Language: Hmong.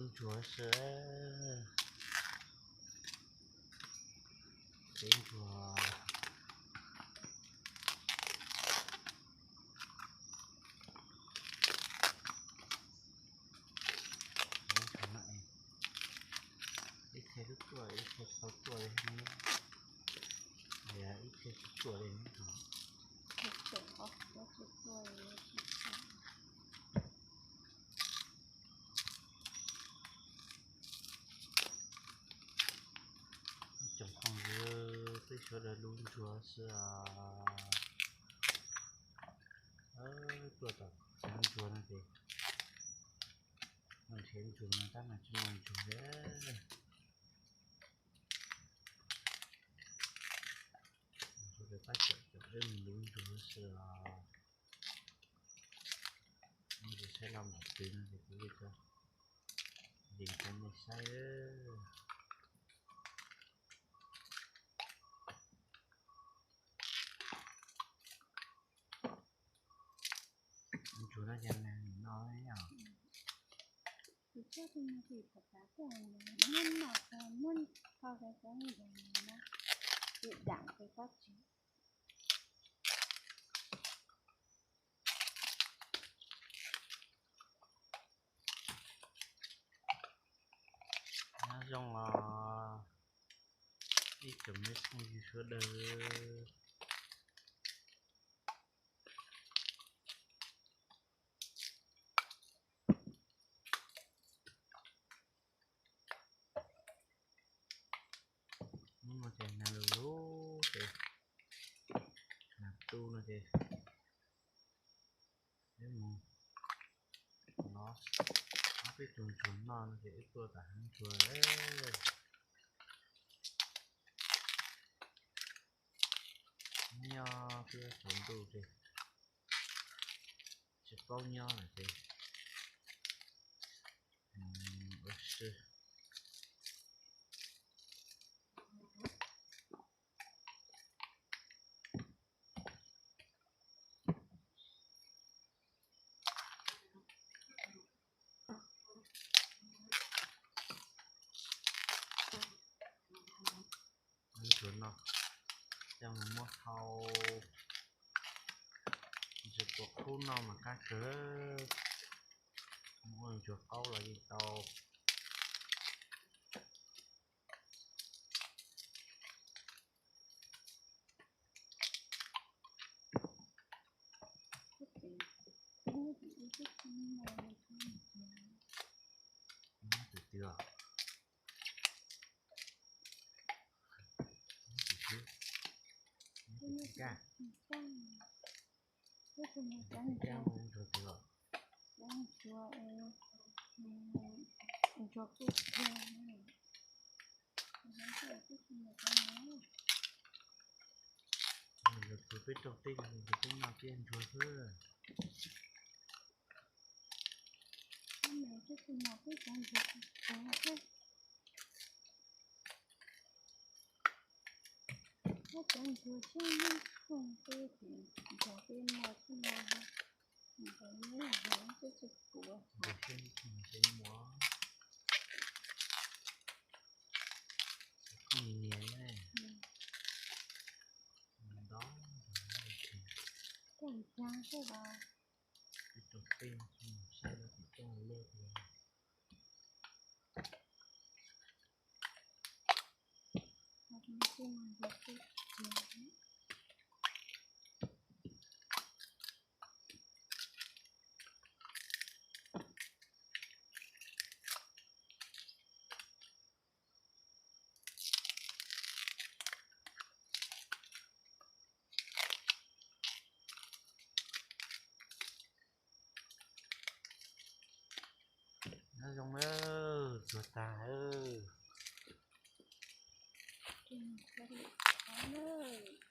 Ntsuag xwb, peb ntsuag. Ib txhia twb tuaj, ib txhia tsis tau tuaj li, ib txhia tsis tuaj li. Tsoom phooj ywg, peb sawv daws lub ntsuag xwb os. Tuaj tom nrhiav ntsuag no ces, nrhiav ntsuag no tab mas tsis muaj ntsuag li. Sawv daws pab caum caum peb mus lub ntsuag xwb os. Tsis saib laj mus twg no ces kuv yeej rau nej saib. Ntsuag no ces nag nim no yom. Nyob zoo os ib tsoom me phooj ywg sawv daws. Hnub no ces nag lug lug ces, nag tu no ces peb mus nov ob peb tug ntsuag noj no ces wb tuaj tom hav ntsuag. Nyob twb tsaus ntuj ces tsis paub nyob lawm ces ua si. Ntsuag no coj mus muab hau, ntsuag tua qub noj mas qab kawg. Muab ntsuag qaub los yeej tau. Tus twg os? Tus twg? Tus twg? Tus twg? Ntsuag twg os? Ntsuag kuj tiag. Ntsuag twg peb raug tej no ntsuag peb noj thiab ntsuag xwb. Cov ntsuag tsis yeej khoom peb tim nrog peb noj tsis noj, nrog neb zov peb tsis puas. Nrog seb neb khoom seb muab khoom niam ne. Nto, nrog neb tsis, tsis ntshai seb los. Peb rau peb saib lawv tim coj lej tias. Nyob zoo na, tsuag tag lawm.